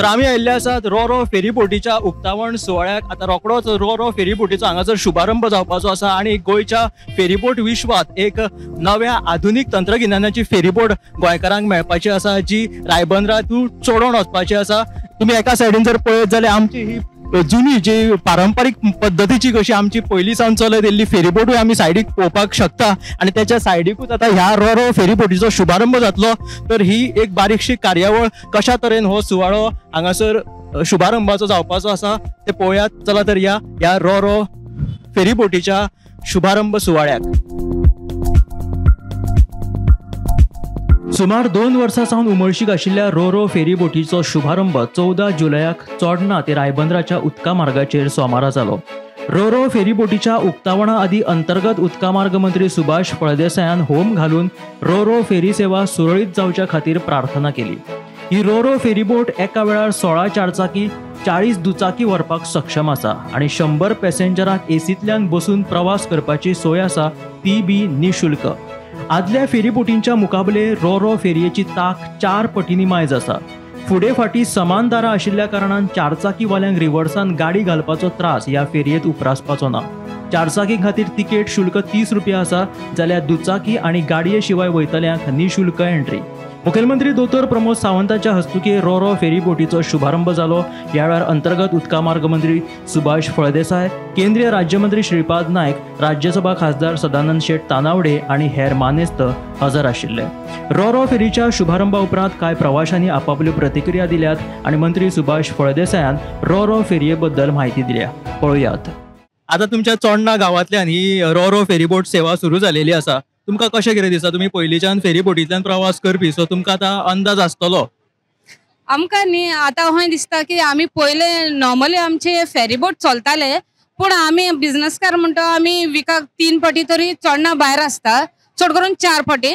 तर आमी आयिल्ले आसात रो रो फेरीबोटीच्या उक्तावण सुवाळ्याक। आतां रोखडोच रो रो फेरीबोटीचो हांगासर शुभारंभ जावपाचो आसा आनी गोंयच्या फेरीबोट विश्वात एक नव्या आधुनीक तंत्रगिन्यानाची फेरीबोट गोंयकारांक मेळपाची आसा, जी रायबंदरा तूं चोडोवन वचपाची आसा। तुमी एका सायडीन जर पळयत जाल्यार आमची ही जुनी जी पारंपारीक पद्दतीची कशी आमची पयलीं सावन चलत येयल्ली फेरीबोटूय आमी सायडीक पळोवपाक शकता आनी त्याच्या सायडीकूच आतां ह्या रो रो फेरीबोटीचो शुभारंभ जातलो। तर ही एक बारीकशी कार्यावळ कशा तरेन हो सुवाळो हांगासर शुभारंभाचो जावपाचो आसा ते पळोवयात। चला तर या ह्या रो रो फेरीबोटीच्या शुभारंभ सुवाळ्याक। सुमार 2 वर्सां सावन उमळशीक आशिल्ल्या रो रो फेरीबोटीचो शुभारंभ 14 जुलयाक चोडणा ते रायबंदराच्या उदका मार्गाचेर सोमारा जालो। रो रो फेरीबोटीच्या उक्तावणा आदी अंतर्गत उदका मार्ग मंत्री सुभाष फळदेसायान होम घालून रो रो फेरी सेवा सुरळीत जावच्या खातीर प्रार्थना केली। ही रो रो फेरीबोट एका वेळार 16 चारचाकी 40 दुचाकी व्हरपाक सक्षम आसा आनी 100 पॅसेंजरांक एसींतल्यान बसून प्रवास करपाची सोय आसा, ती बी निशुल्क। आदल्या फेरीबोटींच्या मुकाबले रो रो फेरयेची ताक 4 पटींनी मायज आसा। फुडें फाटीं समान दारां आशिल्ल्या कारणान चारचाकीवाल्यांक रिवर्सान गाडी घालपाचो त्रास ह्या फेरयेंत उप्रासपाचो ना। चारचाकी खातीर तिकेट शुल्क 30 रुपया आसा, जाल्यार दुचाकी आनी गाडये शिवाय वयतल्यांक निशुल्क एंट्री। मुखेलमंत्री दोतोर प्रमोद सावंताच्या हस्तुकी रो रो फेरीबोटीचो शुभारंभ जालो। ह्या वेळार अंतर्गत उदका मार्ग मंत्री सुभाष फळदेसाय, केंद्रीय राज्यमंत्री श्रीपाद नायक, राज्यसभा खासदार सदानंद शेट तानावडे आनी हेर मानेस्त हजर आशिल्ले। रो रो फेरीच्या शुभारंभा उपरांत कांय प्रवाशांनी आपापल्यो प्रतिक्रिया दिल्यात आनी मंत्री सुभाष फळदेसायान रो रो फेरये बद्दल म्हायती दिल्या। पळोवयात। आतां तुमच्या चोडणा गांवांतल्यान ही रो रो फेरीबोट सेवा सुरू जालेली आसा, तुमकां कशें कितें दिसता? तुमी पयलींच्यान फेरीबोटींतल्यान प्रवास करपी, सो तुमकां आतां अंदाज आसतलो। आमकां न्ही आतां अशें दिसता की आमी पयले नॉर्मली आमचे फेरीबोट चलताले, पूण आमी बिजनसकार म्हणटा आमी विकाक 3 फावटी तरी चोडणा भायर आसता, चड करून 4 फावटी।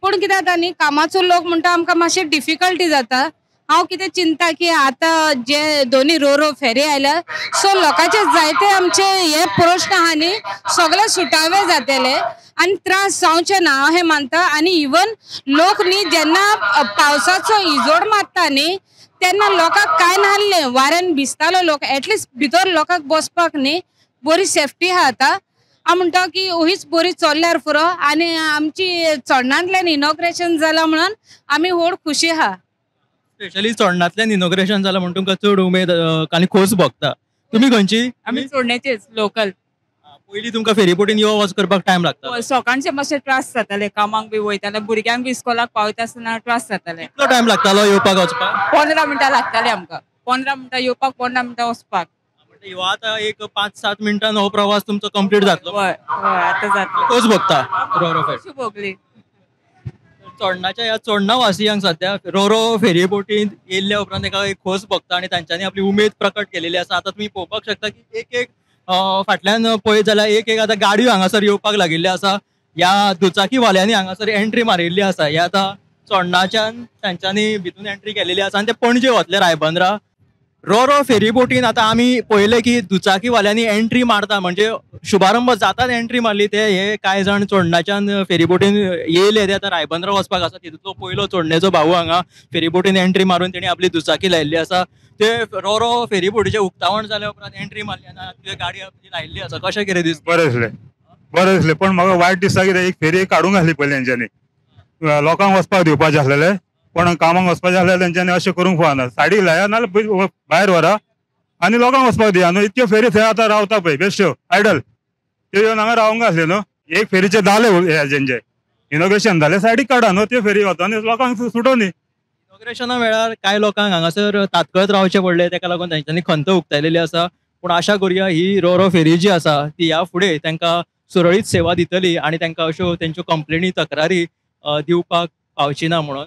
पूण कितें जाता न्ही, कामाचो लोक म्हणटा आमकां मातशें डिफिकल्टी जाता। हांव कितें चिंता की आतां जे दोनी रो रो फेरी आयल्या सो लोकांचे जायते आमचे हे प्रश्न आहा न्ही सगळे सुटावे जातले आनी त्रास जावचे ना अशें मानता। आनी इवन लोक न्ही जेन्ना पावसाचो इजोड मारता न्ही तेन्ना लोकांक कांय नासलें, वाऱ्यान भिजतालो लोक, एटलिस्ट भितर लोकांक बसपाक न्ही बरी सेफ्टी आहा। आतां हांव म्हणटा की हीच बरी चल्ल्यार पुरो आनी आमची चोडणांतल्यान इनॉग्रेशन जालां म्हणून आमी व्हड खुशी आहा। स्पेशली चोडणांतल्यान इनॉग्रेशन जालां म्हणून तुमकां चड उमेद आनी खोस भोगता। तुमी खंयची? आमी चोडण्याचेच लोकल। पयलीं तुमकां फेरीबोटीन यो वच करपाक टायम लागता? सकाळचे मातशे त्रास जाताले, कामाक बी वयताले, भुरग्यांक बी इस्कोलाक पावयता आसतना त्रास जाताले। कितलो टायम लागतालो येवपाक वचपाक? 15 मिनटां लागताले आमकां, 15 मिनटां येवपाक, 15 मिनटां वचपाक। म्हणजे आतां एक 5-7 मिनटान हो प्रवास तुमचो कंप्लीट जातलो। हय हय, आतां जातलो। खोस भोगता रो रो फेरी भोगली। चोडणाच्या ह्या चोडणा वासियांक सद्या रो रो फेरीबोटींत येयल्ल्या उपरांत एका एक खोस भोगता आनी तांच्यांनी आपली उमेद प्रकट केलेली आसा। आतां तुमी पळोवपाक शकता की एक एक फाटल्यान पळयत जाल्यार एक एक आतां गाडयो हांगासर येवपाक लागिल्ल्यो आसा। ह्या दुचाकीवाल्यांनी हांगासर एंट्री मारिल्ली आसा। ह्या आतां चोडणाच्यान तांच्यांनी भितून एंट्री केलेली आसा आनी ते पणजे वतले रायबंदरा। रो रो फेरीबोटीन आतां आमी पळयलें की दुचाकीवाल्यांनी एंट्री मारता, म्हणजे शुभारंभ जातात एंट्री मारली ते हे कांय जाण चोडणाच्यान फेरीबोटीन येयले ते आतां रायबंदरा वचपाक आसा। तितूंतलो पयलो चोडणेचो भाऊ हांगा फेरीबोटीन एंट्री मारून तेणी आपली दुचाकी लायिल्ली आसा। ते रो रो फेरीबोटीचें उक्तावण जाल्या उपरांत एंट्री मारली आनी आपली गाडी आपली लायिल्ली आसा। कशें कितें दिसता? बरें दिसलें, बरें दिसलें, पण म्हाका वायट दिसता कितें एक फेरी काडूंक आसली पयलीं तेंच्यांनी, लोकांक वचपाक दिवपाचें आसलेलें, पण कामाक वचपाचें आसल्यार तेंच्यांनी अशें करूंक फावना। सायडीक लाया नाजाल्यार भायर व्हरा आनी लोकांक वचपाक दिया न्हू। इतक्यो फेरी थंय आतां रावता पळय बेश्ट्यो आयडल, त्यो येवन हांगा रावंक आसल्यो न्हू। एक फेरीचें जालें हेजेंचें इनॉग्रेशन जालें, सायडीक काडा न्हू, त्यो फेरी वता आनी लोकांक सुटोनी। इनॉग्रेशना वेळार कांय लोकांक हांगासर तात्कळत रावचें पडलें, तेका लागून तांच्यांनी खंत उक्तायलेली आसा। पूण आशा करुया ही रो रो फेरी जी आसा ती ह्या फुडें तांकां सुरळीत सेवा दितली आनी तांकां अश्यो तेंच्यो कंप्लेनी तक्रारी दिवपाक पावची ना म्हणून।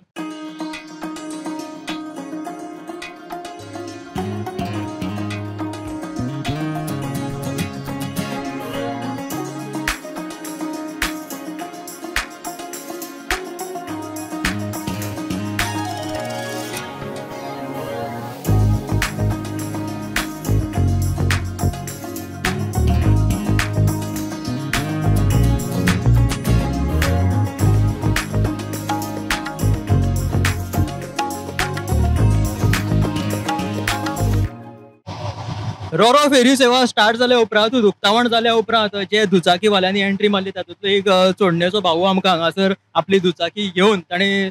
रोरो फेरी सेवा स्टार्ट जाल्या उपरांत, उक्तावण जाल्या उपरांत जे दुचाकीवाल्यांनी एंट्री मारली तातूंतलो एक चोडणेचो भाऊ आमकां हांगासर आपली दुचाकी घेवन ताणें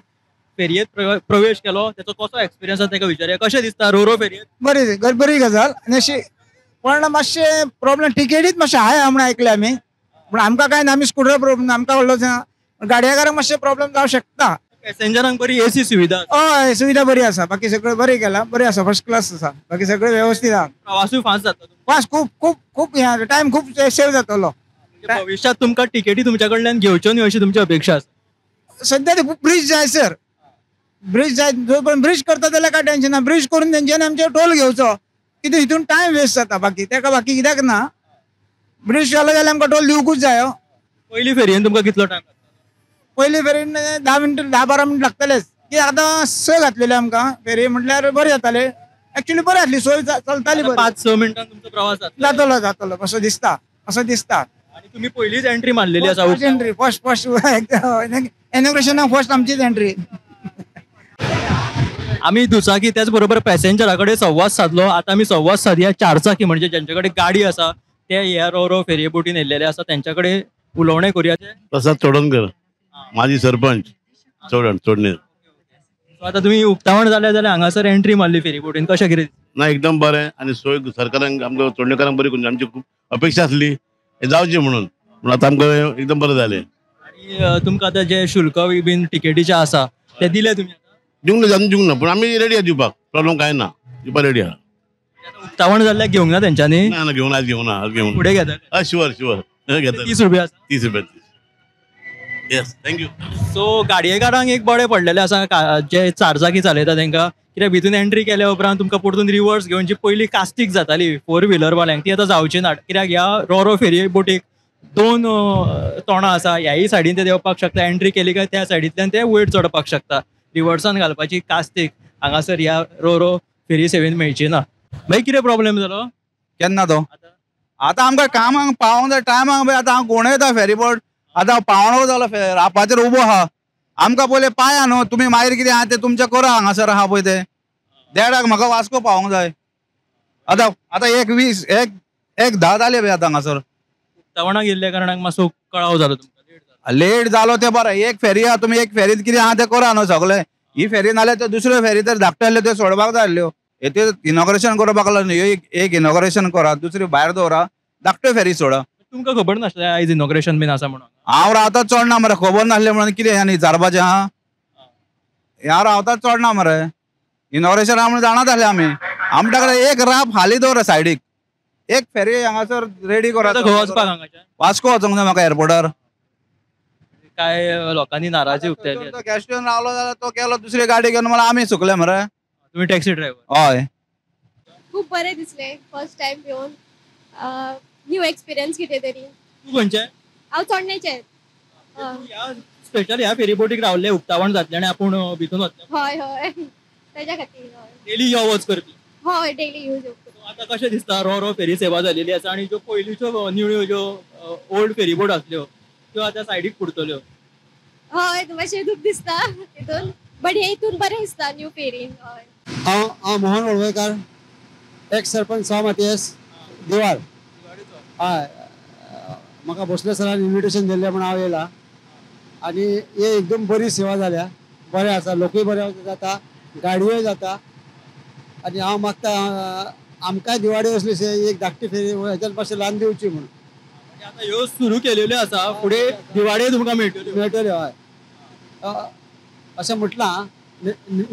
फेरयेत प्रवेश केलो. तेचो कसो एक्सपिरियन्स आसा ताका विचारया. कशें दिसता रोरो फेरयेत? बरी बरी गजाल आनी अशी पण मातशें प्रॉब्लेम टिकेटीच मातशें हाय म्हूण आयकलें आमी, पूण आमकां कांय ना, आमी स्कुटर प्रॉब्लेम आमकां व्हडलो ना, गाडयेकारांक मातशें प्रॉब्लेम जावं शकता. पॅसेंजरांक बरी एसी सुविधा? हय, सुविधा बरी आसा, बाकी सगळें बरें केलां, बरें आसा, फर्स्ट क्लास आसा, बाकी सगळें व्यवस्थीत आसा. प्रवासूय फास्ट जाता? फास्ट खूब खूब खूब, टायम खूब सेव जातलो. भविश्यांत तुमकां टिकेटी तुमच्या कडल्यान घेवच्यो न्हय अशी तुमची अपेक्षा आसा? सद्या ते ब्रिज जाय सर, ब्रिज जाय, जो पण ब्रिज करता जाल्यार काय टेन्शन ना, ब्रिज करून तेंच्यांनी आमचेर टोल घेवचो, कितें हितून टायम वेस्ट जाता, बाकी तेका बाकी कित्याक ना. ब्रिज जालो जाल्यार आमकां टोल दिवकूच जायो. पयली फेरयेन तुमकां कितलो टायम लागता? पयली फेरयेन 10 मिनटां 10-12 मिनटां लागतलेच, कित्याक आतां स घातलेले आमकां फेरये म्हटल्यार बरें जातालें, एक्चुअली बरें आसली सोय चलताली. 5-6 मिनटां तुमचो प्रवास जातलो जातलो असो दिसता, असो दिसता. आनी तुमी पयलीच एंट्री मारलेली आसा? फर्स्ट एंट्री, फर्स्ट फर्स्ट इनॉग्रेशनाक फर्स्ट आमचीच एंट्री. आमी दुचाकी त्याच बरोबर पॅसेंजरा कडेन संवाद सादलो. आतां आमी संवाद सादया चारचाकी म्हणजे ज्यांचे कडेन गाडी आसा ते ह्या रोरो फेरये बोटीन येयल्लेले आसा तेंच्या कडेन उलोवणें करुया. प्रसाद चोडणकर, माजी सरपंच चोडण चोडणेर. सो आतां तुमी उक्तावण जालें जाल्यार हांगासर एंट्री मारली फेरी बोटीन, कशें कितें? ना एकदम बरें आनी सोय सरकारान आमकां चोडणेकारांक बरी करून आमची खूब अपेक्षा आसली हें जावचें म्हणून, पूण आतां आमकां एकदम बरें जालें. आनी तुमकां आतां जे शुल्क बीन टिकेटीचें आसा तें दिलें तुमी? दिवंक ना, दिवंक ना, पूण आमी रेडी आसा दिवपाक, प्रॉब्लम कांय ना, दिवपाक रेडी आसा. उक्तावण जाल्यार घेवंक ना तेंच्यांनी? ना ना, घेवंक ना, घेवंक ना, घेवंक फुडें घेता? हय, शुअर शुअर घेता. 30 रुपया आसा? 30 रुपया. Yes, thank you. सो गाडयेकारांक एक बरें पडलेलें आसा जे चारचाकी चलयता तेंकां, कित्याक भितून एंट्री केल्या उपरांत तुमकां परतून रिवर्स घेवन जी पयली कास्तीक जाताली फोर व्हिलरवाल्यांक ती आतां जावची ना, कित्याक ह्या रोरो फेरये बोटीक 2 तोंडां आसा, ह्याय सायडीन ते देंवपाक शकता, एंट्री केली काय त्या सायडींतल्यान ते वयर चडपाक शकता. रिवर्सान घालपाची कास्तीक हांगासर ह्या रोरो फेरी सेवेन मेळची ना. मागीर कितें प्रॉब्लेम जालो केन्ना तो? आतां आमकां कामाक पावोंक जाय टायमाक, आतां हांव कोण येता फेरीबोट, आतां पावणो जालो रापाचेर उबो आहा, आमकां पयलें पाया न्हू, तुमी मागीर कितें आहा तें तुमचें करा, हांगासर आहा पळय तें देडाक म्हाका वास्को पावोंक जाय. आतां आतां 1:20 1:10 जाले पळय आतां हांगासर. उक्तावणाक येयल्ल्या कारणाक मातसो कळाव जालो तुमकां? लेट जालो तें बरें, एक फेरी आहा, तुमी एक फेरीत कितें आहा तें करा न्हू सगळें, ही फेरी नाल्यार त्यो दुसऱ्यो फेरी तर धाकट्यो आसल्यो त्यो सोडपाक जाय आसल्यो. ते इनॉग्रेशन करपाक लागलो न्हू, एक इनॉग्रेशन करा, दुसरी भायर दवरा, धाकट्यो फेरी सोडा. तुमकां खबर नासलें आयज इनॉग्रेशन बीन आसा म्हणून? हांव रावता चोडणा मरे, खबर नासलें म्हणून कितें आनी विचारपाचें आहा, ह्या रावता चोडणा मरे, इनॉग्रेशन आहा म्हणून जाणात आसले आमी. आमच्या कडेन एक राप हाली दवरा सायडीक, एक फेरी हांगासर रेडी करा. वचपाक हांगाच्यान वास्को वचोंक जाय म्हाका एअरपोर्टार. काय लोकांनी नाराजी उक्तायली? गॅस स्टेशन रावलो जाल्यार तो गेलो दुसरी गाडी घेवन, मला आमी सुकले मरे. तुमी टॅक्सी ड्रायव्हर? हय. खूब बरें दिसलें फर्स्ट टायम येवन, न्यू एक्सपिरियन्स कितें तरी. तूं खंयचें? हांव चोडणेचें. स्पेशल ह्या फेरीबोटीक रावल्लें उक्तावण जातलें आनी आपूण भितून वतलें? हय हय, तेज्या खातीर. हय, डेली यो वच करपी? हय, डेली यूज. आतां कशें दिसता रोरो फेरी सेवा जालेली आसा आनी ज्यो पयलींच्यो न्यू ज्यो ओल्ड फेरीबोट आसल्यो त्यो आतां सायडीक पुरतल्यो? हय, मातशें दूख दिसता तितून, बट हे हितून बरें दिसता न्यू फेरीन. हय. हांव मोहन वळवयकार, एक्स सरपंच साव मातियस दिवार. हय, म्हाका भोसले सरान इन्विटेशन दिल्लें म्हूण हांव येयला आनी हे एकदम बरी सेवा जाल्या, बरें आसा, लोकूय बरे जाता, गाडयोय जाता. आनी हांव मागता आमकांय दिवाडे असली एक धाकटी फेरी हेच्यान मातशें ल्हान दिवची म्हूण. आतां ह्यो सुरू केलेल्यो आसा, फुडें दिवाडे तुमकां मेळटल्यो? मेळटल्यो, हय. अशें म्हटलां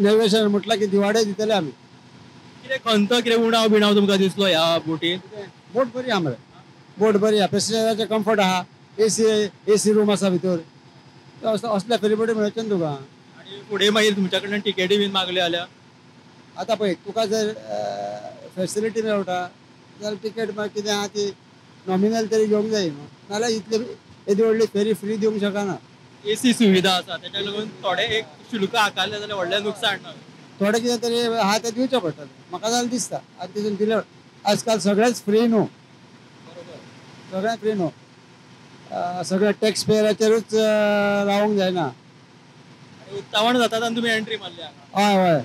नवेशन म्हटलां की दिवाडे दितले आमी. कितें खंत कितें उणाव बिणाव तुमकां दिसलो ह्या बोटीन? बोट बरी आहा मरे, बोट बरी आहा, पॅसेंजराचें कम्फर्ट आहा, एसी रूम आसा भितर, असल्या फेरीबोटी मेळचे न्हू तुका. आनी फुडें मागीर तुमच्या कडल्यान टिकेटी बीन मागल्यो जाल्यार? आतां पळय तुका जर फेसिलिटी मेळटा जाल्यार टिकेट मागीर कितें आहा ती नॉमिनल तरी घेवंक जाय न्हू, नाल्यार इतले येदी व्हडली फेरी फ्री दिवंक शकना. एसी सुविधा आसा तेच्या लागून थोडे एक शुल्क आकारलें जाल्यार व्हडलें नुकसाण ना, थोडें कितें तरी आहा तें दिवचें पडटलें म्हाका जाल्यार दिसता. आनी तितून दिलें आजकाल सगळेंच फ्री न्हू, सगळें फ्री न्हू, सगळें टॅक्स पेयराचेरूच रावंक जायना. उक्तावण जाता आनी तुमी एंट्री मारली? हय हय,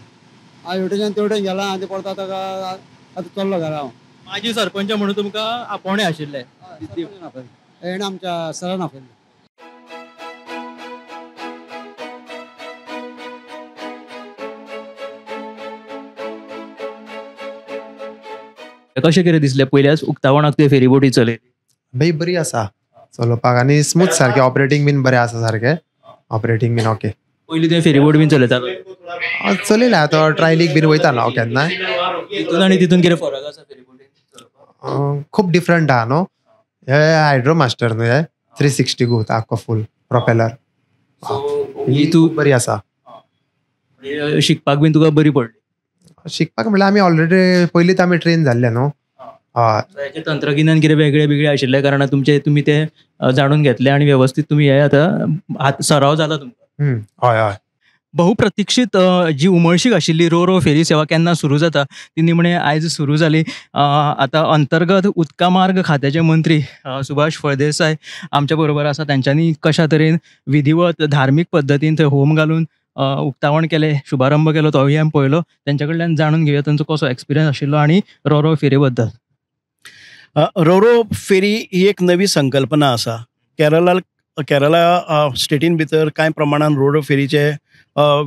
हांव हेवटेच्यान तेवटेन गेला आनी परत आतां आतां चल्लो घरा हांव. माजी सरपंच म्हणून तुमकां आपोवणें आशिल्लें. हेणें आमच्या सरान आपयल्लें. कशें कितें दिसलें पयल्याच उक्तावणाक ते फेरीबोटी चलयली? भाई बरी आसा चलोवपाक आनी स्मूथ सारकें, ऑपरेटींग बीन बरें आसा सारकें, ऑपरेटींग बीन ओके. पयलीं ते फेरीबोट बीन चलयतालो? चलयला आतां ट्रायलीक बीन वयतालो हांव केन्नाय. तितून आनी तितून कितें फरक आसा फेरीबोटीन? खूब डिफरंट आहा न्हू, हे हायड्रो मास्टर न्हू, हे 360 घुंवता आख्खो फूल प्रोपेलर. ही तूं बरी आसा, शिकपाक बीन तुका बरी पडली? शिकपाक म्हणल्यार आमी ऑलरेडी पयलींच आमी ट्रेन जाल्ले न्हू. हय, तंत्रगिन्यान कितें वेगळें वेगळें आशिल्ल्या कारणान तुमचें तुमी तें जाणून घेतलें आनी वेवस्थीत तुमी हे आतां सराव जाला तुमकां. हय हय. बहुप्रतीक्षित जी उमळशीक आशिल्ली रो रो फेरी सेवा केन्ना सुरू जाता ती निमणे आयज सुरू जाली. आतां अंतर्गत उदका मार्ग खात्याचे मंत्री सुभाष फळदेसाय आमच्या बरोबर आसा. तांच्यांनी कशा तरेन विधिवत धार्मीक पद्दतीन थंय होम घालून उक्तावण केलें, शुभारंभ केलो, तोय आमी पळयलो. तांच्या कडल्यान जाणून घेवया तांचो कसो एक्सपिरियन्स आशिल्लो आनी रो रो फेरी बद्दल. रो रो फेरी ही एक नवी संकल्पना आसा. केरला स्टेटीन भितर कांय प्रमाणान रो रो फेरीचे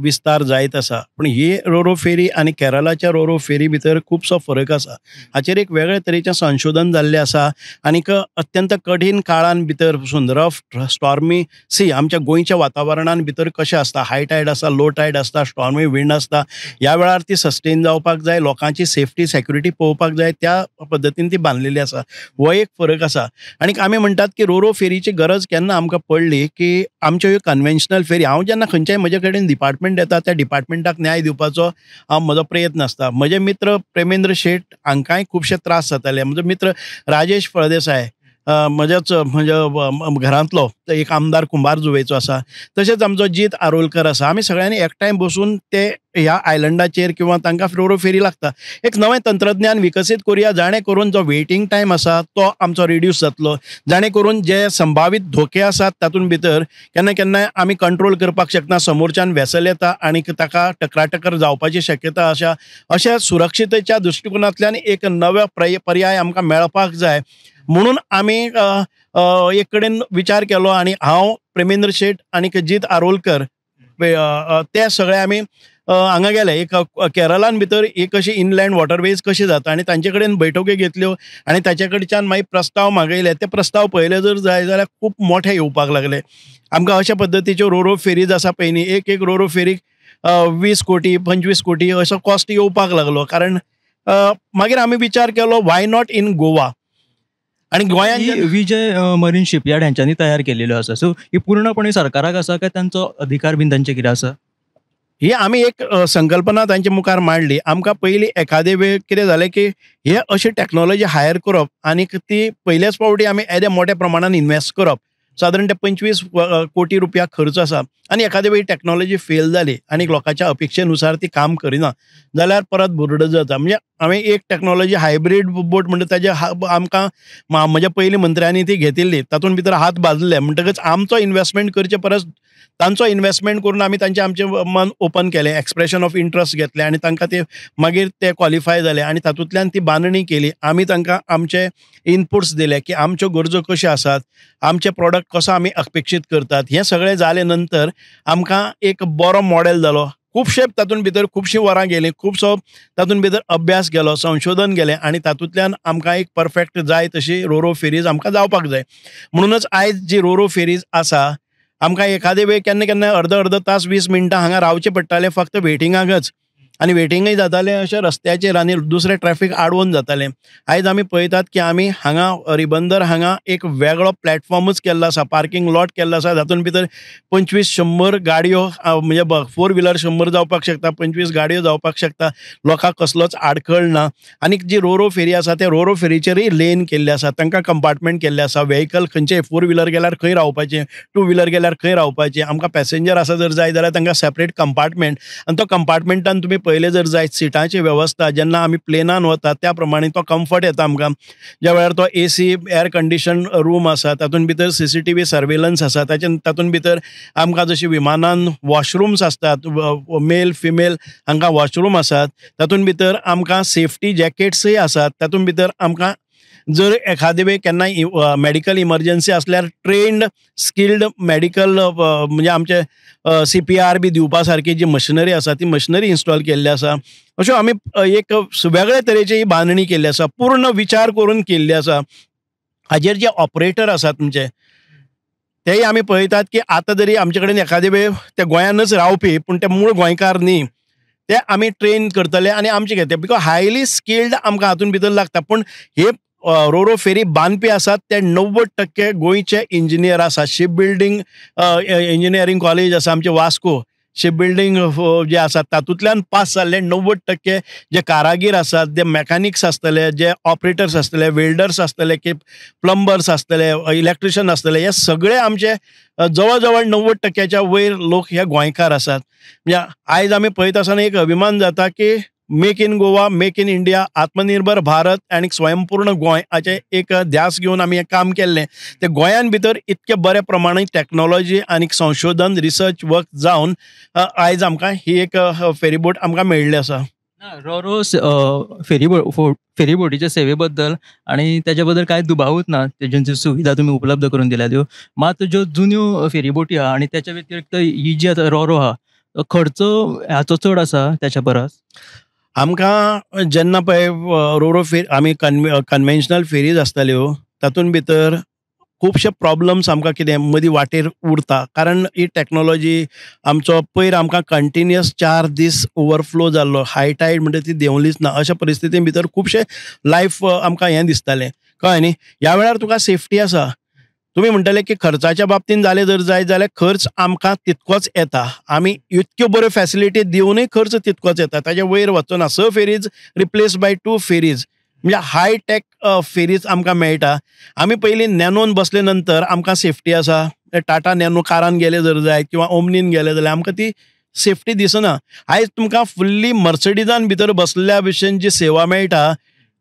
विस्तार जायत आसा, पूण ही रो रो फेरी आनी केरलाच्या रो रो फेरी भितर खुबसो फरक आसा. हाचेर एक वेगळे तरेचें संशोधन जाल्लें आसा आनीक अत्यंत कठीण काळान भितर पसून रफ स्टॉर्मी सी आमच्या गोंयच्या वातावरणान भितर कशें आसता, हाय टायड आसता, लो टायड आसता, स्टॉर्मी विंड आसता, ह्या वेळार ती सस्टेन जावपाक जाय, लोकांची सेफ्टी सेक्युरिटी पळोवपाक जाय, त्या पद्दतीन ती बांदलेली आसा. हो एक फरक आसा. आनीक आमी म्हणटात की रो रो फेरीची गरज केन्ना आमकां पडली की आमच्यो ह्यो कन्वेन्शनल फेरी, हांव जेन्ना खंयच्याय म्हजे कडेन डिपार्टमेंट येता त्या डिपार्टमेंटाक न्याय दिवपाचो हांव म्हजो प्रयत्न आसता. म्हजे मित्र प्रेमेंद्र शेट हांकांय खुबशे त्रास जाताले. म्हजो मित्र राजेश फळदेसाय म्हज्याच म्हज्या घरांतलो एक आमदार कुंभार जुवेचो आसा, तशेंच आमचो जीत आरोलकर आसा. आमी सगळ्यांनी एकठांय बसून ते ह्या आयलंडाचेर किंवा तांकां रो रो फेरी लागता एक नवें तंत्रज्ञान विकसीत करुया, जाणें करून जो वेटींग टायम आसा तो आमचो रिड्यूस जातलो, जाणें करून जे संभावीत धोके आसात तातूंत भितर केन्ना केन्नाय आमी कंट्रोल करपाक शकना, समोरच्यान वेसल येता आनी ताका टकराटकर जावपाची शक्यता आसा. अशा सुरक्षितेच्या दृश्टिकोनांतल्यान एक नव्या पर्याय आमकां मेळपाक जाय म्हणून आमी एक कडेन विचार केलो आनी हांव प्रेमेंद्र शेट आनी जीत आरोलकर ते सगळे आमी हांगा गेले. एक केरलान भितर एक अशी इनलँड वॉटरवेज कशी जाता आनी तांचे कडेन बैठक्यो घेतल्यो आनी ताचे कडच्यान मागीर प्रस्ताव मागयले. ते प्रस्ताव पळयले जर जाय जाल्यार खूब मोठे येवपाक लागले आमकां. अशा पद्दतीच्यो रो रो फेरीज आसा पयलीं एक एक रो रो फेरीक 20 कोटी 25 कोटी असो कॉस्ट येवपाक लागलो. कारण मागीर आमी विचार केलो why not in Goa. आनी गोंयांत विजय मरीन शिपयार्ड हेंच्यांनी तयार केलेल्यो आसा, सो ही पूर्णपणे सरकाराक आसा काय तांचो अधिकार बीन तांचे कितें आसा? ही आमी एक संकल्पना तांचे मुखार मांडली. आमकां पयलीं एखादे वेळ कितें जालें की हे अशी टॅक्नोलॉजी हायर करप आनी ती पयल्याच फावटी आमी येदे मोठ्या प्रमाणान इन्वेस्ट करप, सादारण ते 25 कोटी रुपया खर्च आसा आनी एखादे वेळी टॅक्नोलॉजी फेल जाली आनी लोकांच्या अपेक्षेनुसार ती काम करिना जाल्यार परत बुरड जाता. म्हणजे हांवें एक टॅक्नोलॉजी हायब्रीड बोट म्हणटा ताजे आमकां म्हज्या पयलीं मंत्र्यांनी ती घेतिल्ली, तातूंत भितर हात बाजले म्हणटकच आमचो इन्वेस्टमेंट करचे परस तांचो इन्वेस्टमेंट करून आमी तांचें आमचें मन ओपन केलें, एक्सप्रेशन ऑफ इंट्रस्ट घेतलें आनी तांकां ते मागीर ते क्वॉलिफाय जाले आनी तातूंतल्यान ती बांदणी केली. आमी तांकां आमचे इनपुट्स दिले की आमच्यो गरजो कश्यो आसात, आमचे प्रोडक्ट कसो आमी अपेक्षीत करतात. हें सगळें जालें नंतर आमकां एक बरो मॉडेल जालो. खुबशे तातूंत भितर खुबशीं वरां गेलीं, खुबसो तातूंत भितर अभ्यास गेलो, संशोधन गेलें आनी तातूंतल्यान आमकां एक परफेक्ट जाय तशी रो रो फेरीज आमकां जावपाक जाय. म्हणूनच आयज जी रो रो फेरीज आसा आमकां एखादे वेळ केन्ना केन्ना अर्द अर्द तास 20 मिनटां हांगा रावचें पडटालें फक्त वेटिंगाकच, आनी वेटिंगय जातालें अशें रस्त्याचेर आनी दुसरें ट्रॅफिक आडवून जातालें. आयज आमी पळयतात की आमी हांगा रिबंदर हांगा एक वेगळो प्लॅटफॉर्मूच केल्लो आसा, पार्किंग लॉट केल्लो आसा, जातून भितर 25-100 गाडयो म्हणजे 4 व्हिलर 100 जावपाक शकता, 25 गाडयो जावपाक शकता, लोकांक कसलोच आडखळ ना. आनी जी रो रो फेरी आसा त्या रो रो फेरीचेरय लेन केल्ले आसा, तांकां कंपार्टमेंट केल्ले आसा, व्हेकल खंयचे 4 व्हिलर गेल्यार खंय रावपाचें, 2 व्हिलर गेल्यार खंय रावपाचें, आमकां पॅसेंजर आसा जर जाय जाल्यार तांकां सेपरेट कंपार्टमेंट आनी तो कंपार्टमेंटान तुमी पळयलें जर जायत सिटांची वेवस्था जेन्ना आमी प्लेनान वता त्या प्रमाणे तो कम्फर्ट येता आमकां. ज्या वेळार तो AC air कंडिशन रूम आसा, तातूंत भितर CCTV surveillance आसा, तातूंत भितर आमकां जशी विमानान वॉशरूम्स आसतात, मेल फिमेल हांकां वॉशरूम आसात, तातूंत भितर आमकां सेफ्टी जॅकेट्सय आसात, तातूंत भितर आमकां जर एखादे वेळ केन्नाय मेडिकल इमर्जन्सी आसल्यार ट्रेन्ड स्किल्ड मेडिकल म्हणजे आमचे CPR बी दिवपा सारकी जी मशिनरी आसा ती मशिनरी इन्स्टॉल केल्ली आसा. अश्यो आमी एक वेगळे तरेची ही बांदणी केल्ली आसा, पूर्ण विचार करून केल्ली आसा. हाजेर जे ऑपरेटर आसात तुमचे तेय आमी पळयतात की आतां जरी आमचे कडेन एखादे वेळ ते गोंयानच रावपी पूण ते मूळ गोंयकार न्ही, ते आमी ट्रेन करतले आनी आमचे घेतले because highly skilled आमकां हातूंत भितर लागता. पूण हे रोरो फेरी बांदपी आसात ते 90% गोंयचे इंजिनियर आसात. शिप बिल्डींग इंजिनियरींग कॉलेज आसा आमचे वास्को, शिप बिल्डींग जे आसा तातूंतल्यान पास जाल्ले 90% जे कारागीर आसात, जे मॅकॅनिक्स आसतले, जे ऑपरेटर्स आसतले, वेल्डर्स आसतले, की प्लंबर्स आसतले, इलेक्ट्रिशियन आसतले, हे सगळे आमचे जवळ जवळ 90%च्या वयर लोक हे गोंयकार आसात. म्हणजे आयज आमी पळयता आसतना एक अभिमान जाता की make in Goa, make in India, आत्मनिर्भर भारत आनी स्वयंपूर्ण गोंय हाचें एक ध्यास घेवन आमी हें काम केल्लें. तें गोंयान भितर इतके बऱ्या प्रमाणे टॅक्नोलॉजी आनी संशोधन रिसर्च वर्क जावन आयज आमकां ही एक फेरीबोट आमकां मेळिल्ली आसा. रोरो फेरीबोटीच्या सेवे बद्दल आनी ताच्या बद्दल कांय दुबावूच ना, तेज्यो सुविधा तुमी उपलब्ध करून दिल्या त्यो. मात ज्यो जुन्यो फेरीबोटी आहा आनी त्याच्या व्यतिरिक्त ही जी आतां रोरो आहा, खर्च हाचो चड आसा त्याच्या परस. आमकां जेन्ना पळय रोरो फेरी आमी कन्वेन्शनल फेरीज आसताल्यो तातूंत भितर खुबशे प्रॉब्लम्स आमकां कितें मदीं वाटेर उरता, कारण ही टॅक्नोलॉजी आमचो पयर आमकां कंटिन्युअस 4 दीस ओवरफ्लो जाल्लो, हाय टायड म्हणटा ती देंवलीच ना. अशा परिस्थिती भितर खुबशे लायफ आमकां हें दिसतालें, कळ्ळें न्ही. ह्या वेळार तुका सेफ्टी आसा. तुमी म्हणटले की खर्चाच्या बाबतीन जालें जर जायत जाल्यार खर्च आमकां तितकोच येता, आमी इतक्यो बऱ्यो फॅसिलिटी दिवनूय खर्च तितकोच येता, ताजे वयर वचना. 6 फेरीज रिप्लेस बाय 2 फेरीज म्हणजे हाय टेक फेरीज आमकां मेळटा. आमी पयलीं नॅनोन बसले नंतर आमकां सेफ्टी आसा, टाटा नॅनो कारान गेले जर जायत किंवा ओमनीन गेले जाल्यार आमकां ती सेफ्टी दिसना. आयज तुमकां फुल्ली मर्सडीजान भितर बसल्या भशेन जी सेवा मेळटा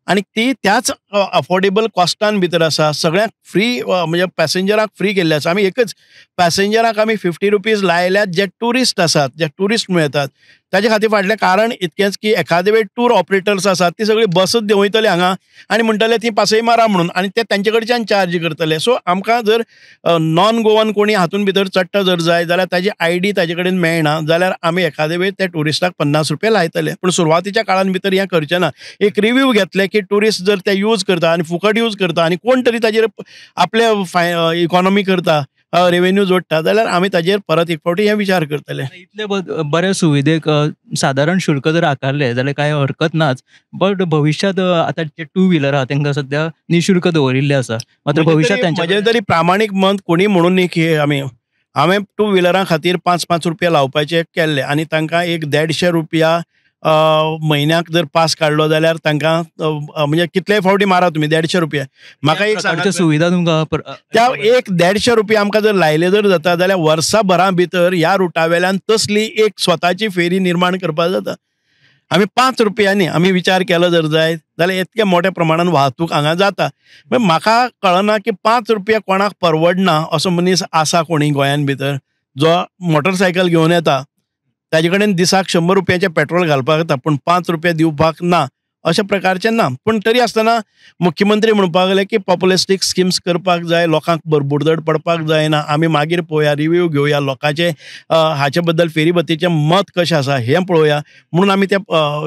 आनी ती त्याच अफोर्डेबल कॉस्टान भितर आसा. सगळ्यांक फ्री म्हणजे पॅसेंजराक फ्री केल्ले आसा. आमी एकच पॅसेंजराक आमी 50 रुपीज लायल्यात जे ट्युरिस्ट आसात, जे ट्युरिस्ट मेळटात ताजे खातीर. फाटलें कारण इतकेंच की एखादे वेळ टूर ऑपरेटर्स आसात ती सगळी बसच देंवयतले हांगा आनी म्हणटले ती पासय मारा म्हणून आनी ते तांचे कडच्यान चार्ज करतले. सो आमकां जर नॉन गोवन कोणी हातून भितर चडटा जर जाय जाल्यार ताजी आयडी ताजे कडेन मेळना जाल्यार आमी एखादे वेळ त्या ट्युरिस्टाक 50 रुपया लायतले. पूण सुरवातीच्या काळान भितर हें करचें ना. एक रिव्यू घेतले की ट्युरिस्ट जर ते यूज करता आनी फुकट यूज करता आनी कोण तरी ताजेर आपले इकॉनॉमी करता, रेवेन्यू जोडटा जाल्यार आमी ताजेर परत एक फावटी हे विचार करतले. इतले बऱ्या सुविधेक सादारण शुल्क जर आकारले जाल्यार कांय हरकत नाच, बट भविश्यांत आतां जे 2 व्हिलर आहा तांकां सद्या निशुल्क दवरिल्ले आसा, मात्र भविश्यांत म्हजें तरी प्रामाणीक मत कोणी म्हणून न्ही की आमी हांवें 2 व्हिलरां खातीर 5-5 रुपया लावपाचे केल्ले आनी तांकां एक 150 रुपया म्हयन्याक जर पास काडलो जाल्यार तांकां म्हणजे कितलेय फावटी मारा तुमी 150 रुपया. म्हाका एक सांगा सुविधा तुमकां त्या एक 150 रुपया आमकां जर लायले जर जाता जाल्यार वर्साभरा भितर ह्या रुटा वेल्यान तसली एक स्वताची फेरी निर्माण करपाक जाता. आमी 5 रुपयांनी आमी विचार केलो जर जायत जाल्यार इतके मोठ्या प्रमाणान वाहतूक हांगा जाता. म्हाका कळना की 5 रुपया कोणाक परवडना असो मनीस आसा कोणी गोंयान भितर जो मोटरसायकल घेवन येता ताजे कडेन दिसाक 100 रुपयाचें पेट्रोल घालपाक येता पूण 5 रुपया दिवपाक ना, अशा प्रकारचें ना. पूण तरी आसतना मुख्यमंत्री म्हणपाक लागले की पॉप्युलिस्टीक स्किम्स करपाक जाय, लोकांक बुरबुडदड पडपाक जायना, आमी मागीर पळोवया, रिव्यू घेवया लोकांचे हाचे बद्दल फेरीबतीचें मत कशें आसा हें पळोवया म्हणून आमी ते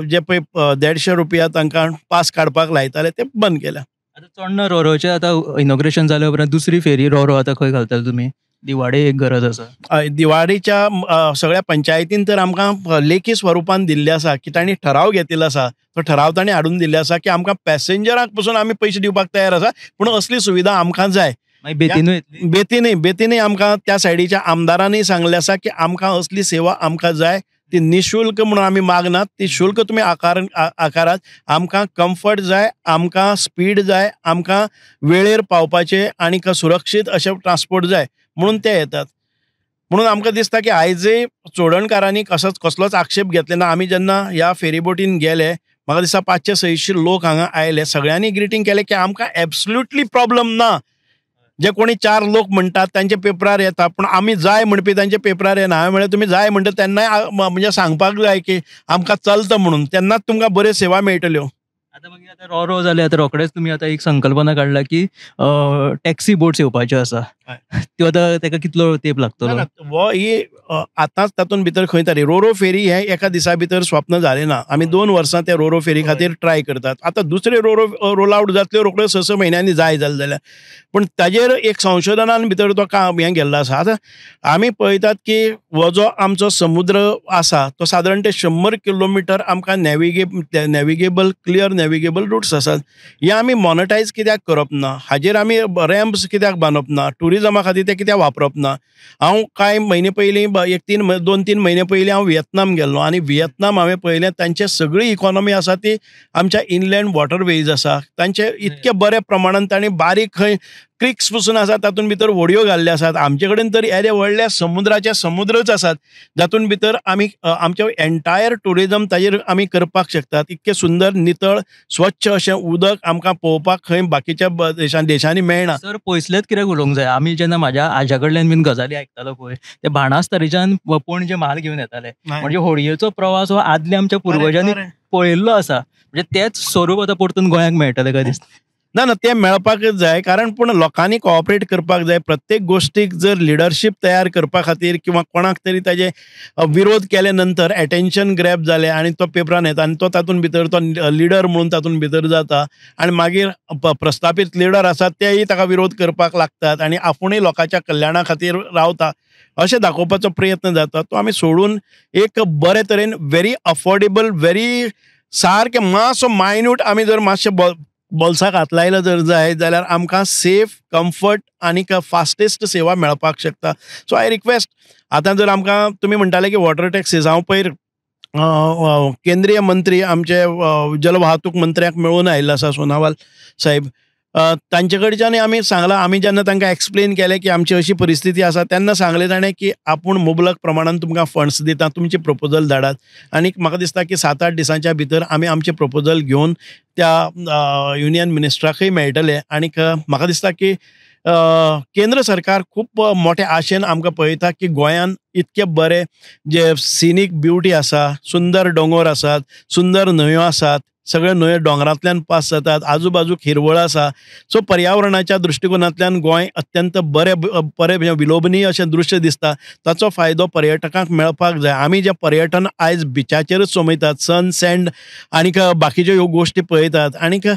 जे पळय 150 रुपया तांकां पास काडपाक लायताले ते बंद केल्या. आतां चोडणा रोरोचें आतां इनॉग्रेशन जाल्या उपरांत दुसरी फेरी रोरो आतां खंय घालतले तुमी? दिवाडे एक गरज आसा. दिवाडीच्या सगळ्या पंचायतीन तर आमकां लेखी स्वरुपान दिल्लें आसा की तांणी ठराव घेतिल्लो आसा, तो ठराव तांणी हाडून दिल्ले आसा की आमकां पॅसेंजराक पसून आमी पयशे दिवपाक तयार आसा पूण असली सुविधा आमकां जाय. बेतीनूय बेतीनूय आमकां त्या सायडीच्या आमदारांनी सांगलें आसा की आमकां असली सेवा आमकां जाय, ती निशुल्क म्हणून आमी मागनात, ती शुल्क तुमी आकारात, आमकां कम्फर्ट जाय, आमकां स्पीड जाय, आमकां वेळेर पावपाचें आनी सुरक्षीत अशें ट्रान्सपोर्ट जाय म्हणून ते येतात. म्हणून आमकां दिसता की आयजय चोडणकारांनी कसोच कसलोच आक्षेप घेतले ना. आमी जेन्ना ह्या फेरीबोटीन गेले म्हाका दिसता 500-600 लोक हांगा आयले, सगळ्यांनी ग्रिटींग केलें की आमकां एब्सोल्युटली प्रॉब्लम ना. जे कोणी 4 लोक म्हणटात तांच्या पेपरार येता, पूण आमी जाय म्हणपी तांच्या पेपरार येना. हांवें म्हणलें तुमी जाय म्हणटा तेन्नाय म्हणजे सांगपाक जाय की आमकां चलता म्हणून, तेन्नाच तुमकां बऱ्यो सेवा मेळटल्यो. आतां मागीर आतां रो जाले, आतां रोखडेच तुमी आतां एक संकल्पना काडला की टॅक्सी बोट्स येवपाच्यो आसा, त्यो आतां ताका कितलो तेंप लागतलो? हो ही आतांच तातूंत भितर खंय तरी रोरो फेरी हे एका दिसा भितर स्वप्न जालें ना. आमी 2 वर्सां त्या रोरो फेरी खातीर ट्राय करतात. आतां दुसरे रोरो रोल आवट जातल्यो रोखड्यो 6-6 म्हयन्यांनी जाय जालें जाल्यार, पूण ताजेर एक संशोधनान भितर तो काम हें गेल्लो आसा. आतां आमी पळयतात की हो जो आमचो समुद्र आसा तो सादारण ते 100 किलोमिटर आमकां नॅविगेबल क्लियर नॅविगेबल रुट्स आसात. हे आमी मॉनिटायज कित्याक करप ना, हाजेर आमी रॅम्प्स कित्याक बांदप ना, ट्युरिजमा खातीर ते कित्याक वापरप ना. हांव कांय म्हयने पयलीं एक 2-3 म्हयने पयलीं हांव व्हिएतनाम गेल्लो आनी व्हिएतनाम हांवें पळयलें तांचे सगळी इकॉनॉमी आसा ती आमच्या इनलँड वॉटरवेज आसा. तांचे इतके बरे प्रमाणान तांणी बारीक खंय क्रिक्स पसून आसा तातूंत भितर व्हडयो घाल्ले आसात. आमचे कडेन तर येदे व्हडले समुद्राचे समुद्रच आसात जातून भितर आमी आमचे एंटायर ट्युरिजम ताजेर आमी करपाक शकतात. इतके सुंदर नितळ स्वच्छ अशें उदक आमकां पळोवपाक खंय बाकीच्या देशांनी मेळना. सर पयसलेच कित्याक उलोवंक जाय, आमी जेन्ना म्हाज्या आज्या कडल्यान बीन गजाली आयकतालो पळय, ते बाणास्तारीच्यान पणजे म्हाल घेवन येताले. म्हणजे होडयेचो प्रवास हो आदल्या आमच्या पुर्वजांनी पळयल्लो आसा, म्हणजे तेच स्वरूप आतां परतून गोंयाक मेळटलें काय दिसता? ना ना, तें मेळपाकच जाय, कारण पूण लोकांनी कॉपरेट करपाक जाय. प्रत्येक गोश्टीक जर लिडरशीप तयार करपा खातीर किंवा कोणाक तरी ताजे विरोध केले नंतर एटेन्शन ग्रॅब जालें आनी तो पेपरान येता आनी तो तातूंत भितर तो लिडर म्हणून तातूंत भितर जाता आनी मागीर प्रस्तापीत लिडर आसात तेय ताका विरोध करपाक लागतात आनी आपुणूय लोकांच्या कल्याणा खातीर रावता अशें दाखोवपाचो प्रयत्न जाता. तो आमी सोडून एक बरे तरेन व्हेरी अफोर्डेबल व्हेरी सारकें मातसो मायन्यूट आमी जर मातशें बोल्साक हात लायलो जर जाय जाल्यार आमकां सेफ कम्फर्ट आनीक फास्टेस्ट सेवा मेळपाक शकता. सो I request, आतां जर आमकां तुमी म्हणटाले की वॉटर टॅक्सीज, हांव पयर केंद्रीय मंत्री आमचे जलवाहतूक मंत्र्याक मेळून आयिल्लो आसा सोनावाल साहेब, तांचे कडच्यान आमी सांगलां. आमी जेन्ना तांकां एक्सप्लेन केलें की आमची अशी परिस्थिती आसा तेन्ना सांगलें ताणें की आपूण मुबलक प्रमाणान तुमकां फंड्स दिता, तुमचे प्रपोजल धाडात. आनी म्हाका दिसता की 7-8 दिसांच्या भितर आमी आमचें प्रपोजल घेवन त्या युनियन मिनिस्टराकय मेळटले. आनीक म्हाका दिसता की केंद्र सरकार खूब मोठे आशेन आमकां पळयता की गोंयान इतके बरे जे सिनीक ब्युटी आसा, सुंदर दोंगर आसात, सुंदर न्हंयो आसात, सगळे न्हंयो दोंगरांतल्यान पास जातात, आजूबाजूक हिरवळ आसा. सो पर्यावरणाच्या दृश्टिकोनांतल्यान गोंय अत्यंत बरें बरें विलोभनीय अशें दृश्य दिसता. ताचो फायदो पर्यटकांक मेळपाक जाय. आमी जें पर्यटन आयज बिचाचेरच सोमयतात, सन सँड आनीक बाकीच्यो ह्यो गोश्टी पळयतात आनीक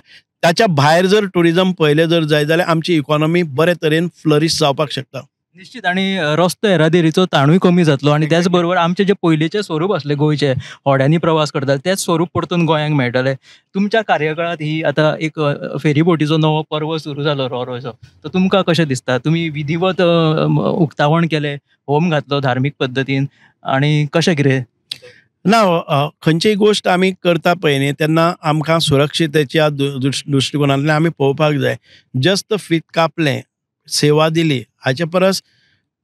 ताच्या भायर जर ट्युरिजम पळयलें जर जाय जाल्यार आमची इकॉनॉमी बरे तरेन फ्लरीश जावपाक शकता. निश्चित, आनी रस्तो येरादारीचो ताणूय कमी जातलो आनी त्याच बरोबर आमचे जे पयलींचे स्वरूप आसले गोंयचे, होड्यांनी प्रवास करताले तेच स्वरूप परतून गोंयांक मेळटलें. तुमच्या कार्यकाळांत ही आतां एक फेरीबोटीचो नवो पर्व सुरू जालो रोरोचो, तर तुमकां कशें दिसता? तुमी विधिवत उक्तावण केलें, होम घातलो धार्मीक पद्दतीन, आनी कशें कितें? ना, खंयचीय गोश्ट आमी करता पळय न्ही तेन्ना आमकां सुरक्षितेच्या दृश्टिकोनांतल्यान आमी पळोवपाक जाय. जस्ट फीत कापलें, सेवा दिली, हाचे परस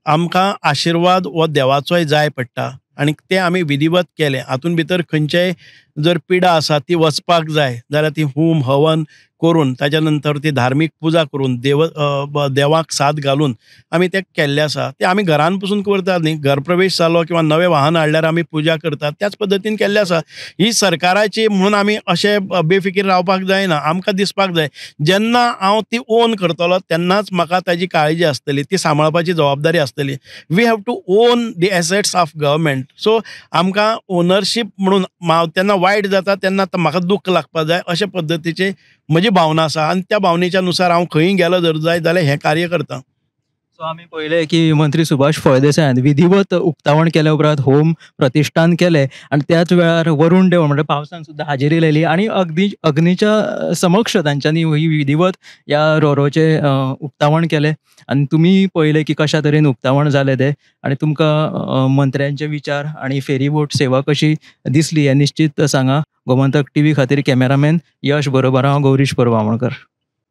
आमकां आशिर्वाद हो देवाचोय जाय पडटा आनी तें आमी विधिवत केलें. हातूंत भितर खंयचेय जर पिडा आसा ती वचपाक जाय जाल्यार ती होम हवन करून ताच्या नंतर ती धार्मीक पुजा करून देवाक साथ घालून आमी तें केल्लें आसा. तें आमी घरान पसून करतात न्ही, घरप्रवेश जालो किंवा नवें वाहन हाडल्यार आमी पुजा करतात, त्याच पद्दतीन केल्लें आसा. ही सरकाराची म्हणून आमी अशें बेफिकीर रावपाक जायना, आमकां दिसपाक जाय जेन्ना हांव ती ओन करतलो तेन्नाच म्हाका ताजी काळजी आसतली, ती सांबाळपाची जबाबदारी आसतली. We have to own the assets of government. So आमकां ओनरशीप म्हणून तेन्ना वायट जाता तेन्ना म्हाका दुख्ख लागपाक जाय अशे पद्दतीचे म्हजी भावना आसा आनी त्या भावनेच्या नुसार हांव खंय गेलो जर जाय जाल्यार हें कार्य करता. सो आमी पळयलें की मंत्री सुभाष फळदेसायान विधिवत उक्तावण केल्या उपरांत होम प्रतिश्ठान केलें आनी त्याच वेळार वरुण देव म्हणजे पावसान सुद्दां हाजेरी लायली आनी अग्नीच्या समक्ष तांच्यांनी ही विधिवत ह्या रोरोचें उक्तावण केलें. आनी तुमी पळयलें की कशा तरेन उक्तावण जालें तें आनी तुमकां मंत्र्यांचे विचार आनी फेरीबोट सेवा कशी दिसली हें निश्चीत सांगा. गोमंतक टीव्ही खातीर कॅमेरामॅन यश बरोबर हांव गौरीश परब आमोणकर.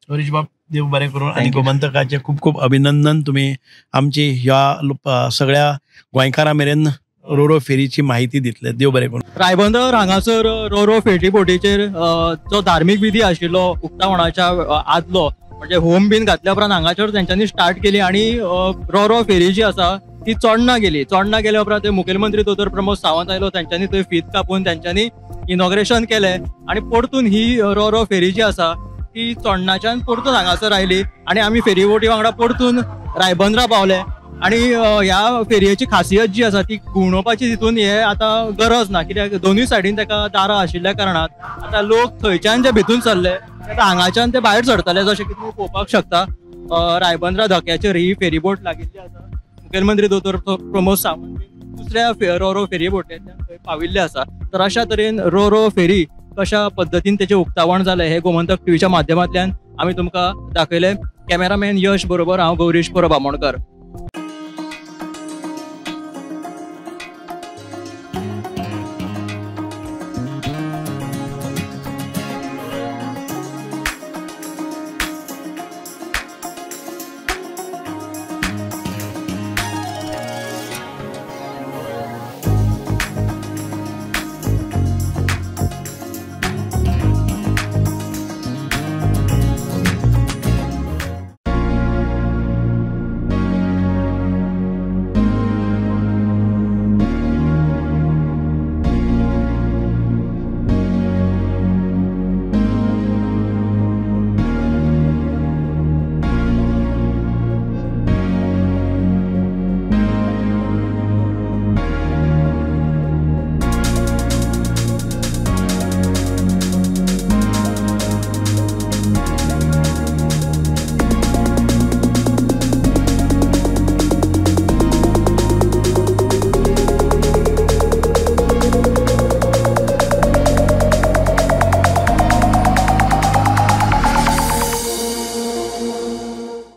गौरीश बाब. देव बरें करूं आनी गोमंतकाचें खूब खूब अभिनंदन. तुमी आमची ह्या सगळ्या गोंयकारां मेरेन रोरो फेरीची माहिती दितले. देव बरें करूं. रायबंदर हांगासर रोरो फेरी बोटीचेर जो धार्मीक विधी आशिल्लो उक्तावणाच्या आदलो, म्हणजे होम बीन घातल्या उपरांत हांगासर तेंच्यांनी स्टार्ट केली आनी रोरो फेरी जी आसा ती चोडणा गेली. चोडणा गेल्या उपरांत मुखेलमंत्री दोतोर प्रमोद सावंत आयलो, तेंच्यांनी थंय फीत कापून तेंच्यांनी इनॉग्रेशन केलें आनी परतून ही रोरो फेरी जी आसा ती चोडणाच्यान परतून हांगासर आयली आनी आमी फेरी बोटी वांगडा परतून रायबंदरा पावले. आनी ह्या फेरयेची खासियत जी आसा ती घुंवडोवपाची तितून हे आतां गरज ना, कित्याक दोनूय सायडीन ताका दारां आशिल्ल्या कारणान आतां लोक थंयच्यान जे भितून सरले आतां हांगाच्यान ते भायर सरतले. जशें की तुमी पळोवपाक शकता रायबंदरा धक्याचेर ही फेरीबोट लागिल्ली आसा. मुखेलमंत्री दोतोर प्रमोद सावंत दुसऱ्या रोरो फेरी बोटींतल्यान थंय पाविल्ले आसा. तर अशा तरेन रोरो फेरी कशा पद्दतीन तेचें उक्तावण जालें हें गोमंतक टीव्हीच्या माध्यमांतल्यान आमी तुमकां दाखयलें. कॅमेरामॅन यश बरोबर हांव गौरीश परब आमोणकर.